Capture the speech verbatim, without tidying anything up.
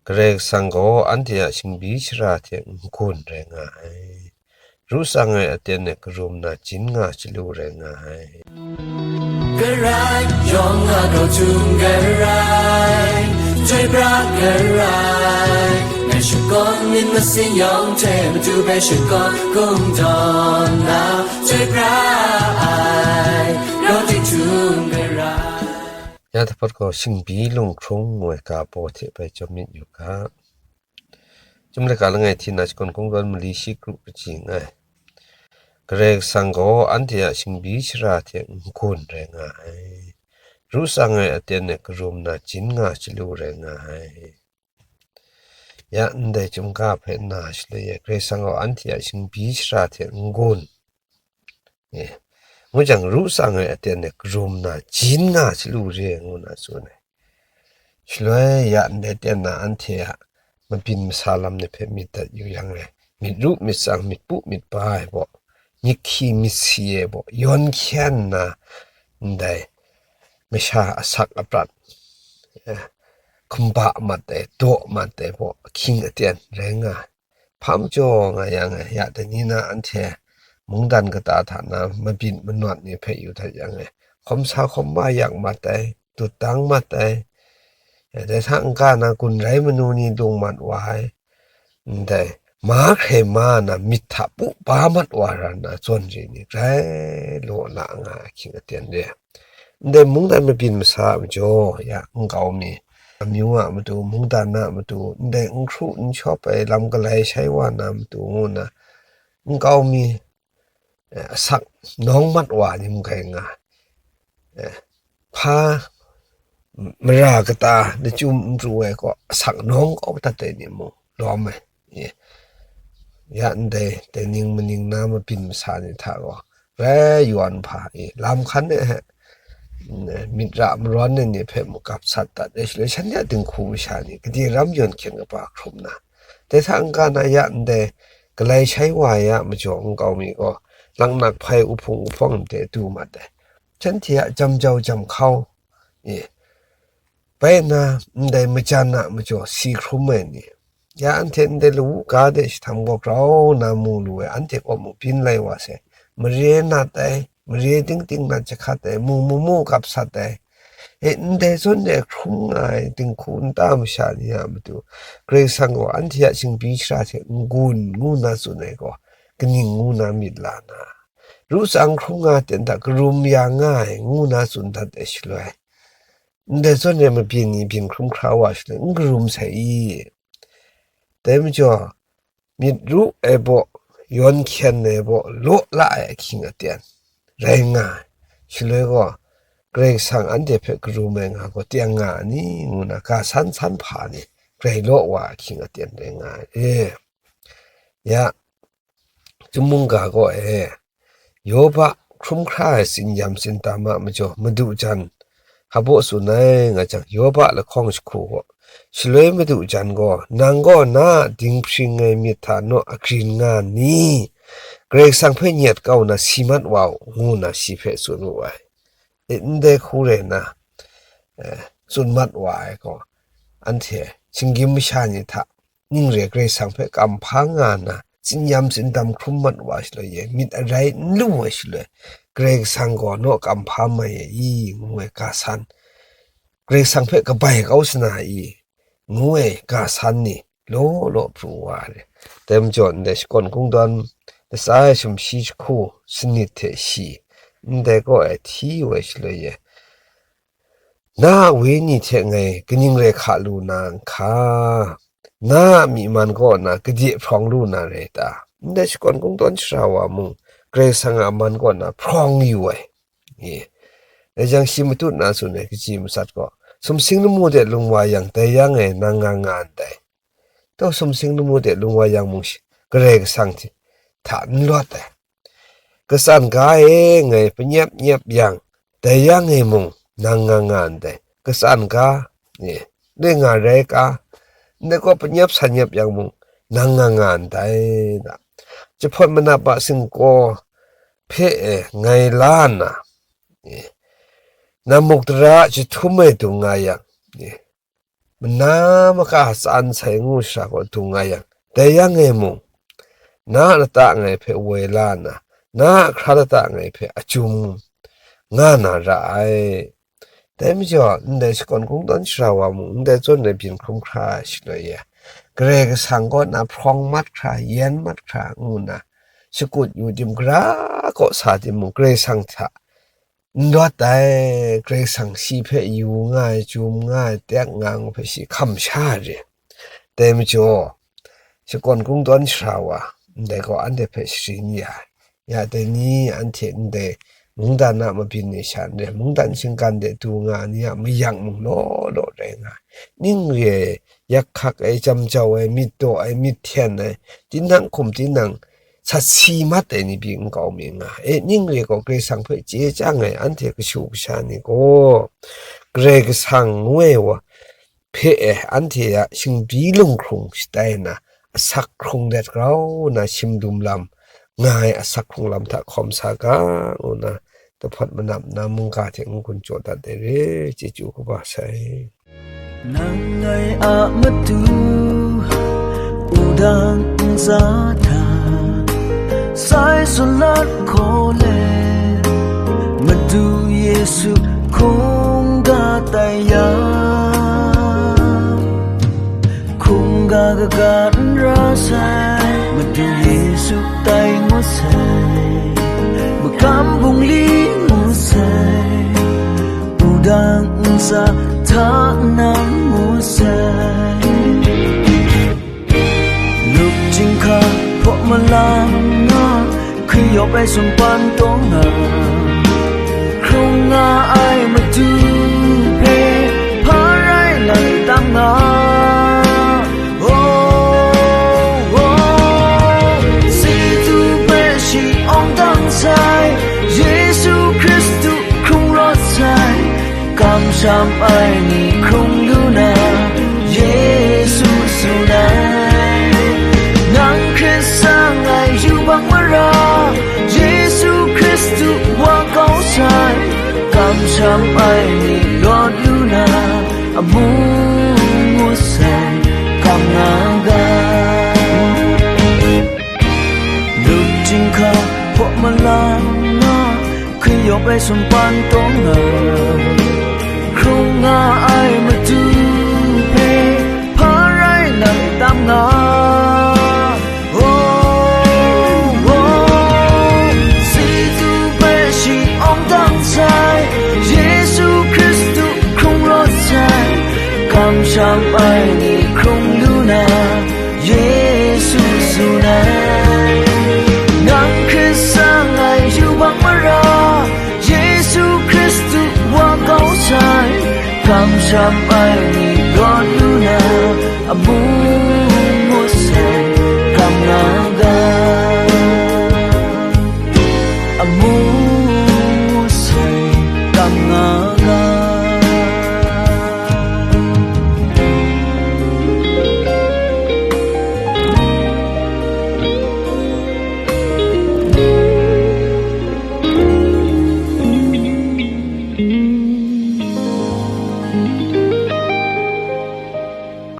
Karai Kasang gaw anhte a shingbi shara hte n-gun rai nga ai. Ru tsang ai aten e karum na jin nga chyalu rai nga ai. Karai yawng a grau htum karai, chyoi pra karai, ngai shakawn myit masin yawng hte matu hpe shakawn kungdawn na, chyoi pra ai, grau htum karai. Ya hta hpawt gaw shingbi lunghkrung ngu ai ga paw hte bai jawm myit yu ga. Chyum laika langai hti na shakawn kungdawn mali shi kru kaji nga ai. Karai Kasang gaw anhte a shingbi shara hte n-gun rai nga ai. Ru tsang ai aten e karum na jin nga chyalu rai nga ai. Ya ndai chyum ga hpe nna shaloi e, Karai Kasang gaw anhte a shingbi shara hte n-gun, e, ngu jang, ru tsang ai aten e karum na jin nga chyalu re ngu na tsun ai. Shaloi ya ndai ten na anhte a mabyin masa lam ni hpe myit dat yu yang e, myit ru myit tsang, myit pu myit ba ai baw, myit hkyi myit si ai baw, yawn hkyen nna ndai masha asak aprat, e, hkumba mat ai, daw mat ai baw ahkying aten rai nga ai. Hpa majaw nga yang e, ya dai ni na anhte mungdan kata hta na mabyin manawt ni hpe yu dat yang e, hkawm sa hkawm ma yak mat ai, dut dang mat ai, ya dai hta n-ga na gun rai manu ni lung mat wa ai, ndai ma hkrai ma na myit hta pu ba mat wa ra nna zawn re ni grai law la nga ai ahkying aten re ai. Ndai mungdan mabyin masa a majaw ya nkau mi, amyu a matu, mungdan a matu, ndai n hkru n shawp ai lam galai shai wa na matu ngu na, nkau mi, eh, asak nawng mat wa ni mung kai nga, eh, hpa mara kata nachum n pru ai gaw, asak nawng kau dat ai ni mung lawm ai. Eh, ya ndai, dai ning maning na mabyin masa ni hta gaw, grai yawn hpa, e, lam hkan e he, mm, myit ra marawn ai ni hpe mung gap sat dat ai shaloi, shanhte a dinghku masha ni gade ram yawn hkyen kaba hkrum na, dai hta n-ga na ya ndai galai shai wa ai a majaw nkau mi gaw, laknak hpai uhpung uhpawng de du mat ai. Shanhte a jam jau jam hkau, e, bai nna ndai majan a majaw si hkrum ai ni, ya anhte ndai lawu ga de shahtang gaw grau na mu lu ai, anhte kaw mung byin lai wa sai, mare nat ai, mare ting ting nat jahkat ai, mu mu mu gap sat ai, e, ndai zawn de hkrum nga ai dinghku nta masha ni a matu, Karai Kasang gaw anhte a shingbi shara hte n-gun ngu na tsun ai gaw, kaning ngu na myit la na, ru tsang hkrum nga ten hta karum ya nga ai ngu na tsun dat ai shaloi, ndai zawn e mabyin ni byin hkrum hkra wa shaloi, n karum sai i? Dai majaw, myit ru ai baw, yawn hkyen ai baw, law la ai ahkying aten rai nga ai. Shaloi gaw, Karai Kasang anhte hpe karum ai nga gaw, teng nga a ni? Ngu na ga san san hpa ni grai law wa ai ahkying aten rai nga ai. E, ya, Chyum mungga gaw e, Yoba hkrum hkra ai tsinyam tsindam a majaw madu jan hpa baw tsun ai nga jang, Yoba lahkawng jahku gaw, shaloi madu jan gaw, nang gaw na a dinghpring ai myit hta naw agrin nga nni? Karai Kasang hpe nyet kau na si mat wa u, ngu na shi hpe tsun wu ai. E, ndai hku rai nna, eh, tsun mat wa ai gaw, anhte shinggyim masha ni hta ning re Karai Kasang hpe kamhpa nga nna, tsinyam tsindam hkrum mat wa shaloi e, myit arai n lu ai shaloi, Karai Kasang gaw naw kamhpa mai ai i, ngu ai ga san, Karai Kasang hpe kabai kau sa na i, ngu ai ga san ni law law pru wa ai. Dai majaw ndai shakawn kungdawn latsa ai sumshi jahku sanit hte shi, ndai kaw e hti yu ai shaloi e, na a wenyi hte ngai kaning rai hka lu na n hka? Na a myi man kaw na gade hprawng lu na rai ta? Ndai shakawn kungdawn shara wa mung, Karai Kasang a man kaw na hprawng yu ai. E, dai jang shi matut na tsun ai kaji matsat gaw, sumsing lamu de lung wa yang, dai yang e nang nga nga ndai. Taw, sumsing lamu de lung wa yang mung shi, Karai Kasang hte hta n lawt ai. Katsan ga e ngai panyep nyep yang, dai yang e mung nang nga nga ndai. Katsan ga, e, le nga rai ka, ndai gaw panyep san nyep yang mung, nang nga nga ndai, da. Jahpawt manap a singkaw hpe e ngai la nna, e, namuk tara a jahtum e dung nga yang, e, mana maka tsan sai ngu shara kaw dung nga yang, dai yang e mung, na a lata ngai hpe woi la nna, na a hkra lata ngai hpe a chyum nga na ra ai. Dai majaw, ndai shakawn kungdawn shara wa mung, ndai zawn rai byin hkrum hkra ai shaloi e, Karai Kasang kaw na hprawng mat hkra, yen mat hkra ngu nna, shakut yu tim, gara kaw sa timung, Karai Kasang hta n rawt ai, Karai Kasang shi hpe yu nga ai, chyum nga ai, tek nga ngu hpe shi hkam sha ai re. Dai majaw, shakawn kungdawn shara wa, ndai gaw anhte hpe sharin ya ai. Ya dai ni anhte ndai mungdan a mabyin e sha n rai, mungdan shinggan de du nga ai ni a mayang mung law law rai nga ai. Ning re ai, yak hkak ai, jam jau ai, myit daw ai, myit hten ai, tinang hkum tinang sat si mat ai ni pyi n kau mi nga ai. E, ning re gaw Karai Kasang hpe chye chyang ai anhte kashu kasha ni gaw, Karai Kasang ngu ai wa hpe e, anhte a shingbyi lunghkrung shatai nna, asak hkrung let grau nna, shim dum lam nga ai asak hkrung lam hta hkawm sa ga, ngu nna, dahpawt manap nna mungga hte n-gun jaw dat ai re, chyeju kaba sai. Nang ngai a matu, wudang ntsa hta, sai salat hkaw let, Madu Yesu hkungga tai ya, hkungga kaga n ra sai, Madu Yesu tai ngut sai, magam bungli ngut sai, wudang ntsa hta nang ngut sai. Lup jinghka hpaw malang nga, hkri yawp ai sumpan taw nga, hkrung nga ai Madu hpe hpa rai lai tam nga. Oh, oh, si tu hpe shi awng dang sai, Yesu Hkristu hkrung rawt sai, kamsham ai ni hkrung lu na, Yesu tsun ai. Nang Hkrit sa ngai yubak mara, Yesu Hkristu wa kau sai, kamsham ai ni rawt lu na, amu ngut sai, kam nga ga. Lup jinghka hpaw malang nga, hkri yawp ai sumpan taw nga, hkrung nga ai Madu hpe hpa rai lai tam nga. Oh, oh, si tu hpe shi awng dang sai, Yesu Hkristu hkrung rawt sai, kamsham ai ni hkrung lu na, Yesu tsun ai. Nang Hkrit sa ngai yubak mara, Yesu Hkristu wa kau sai, kamsham ai ni rawt lu na, amu ngut sai, kam nga ga. Amu ngut sai, kam nga ga.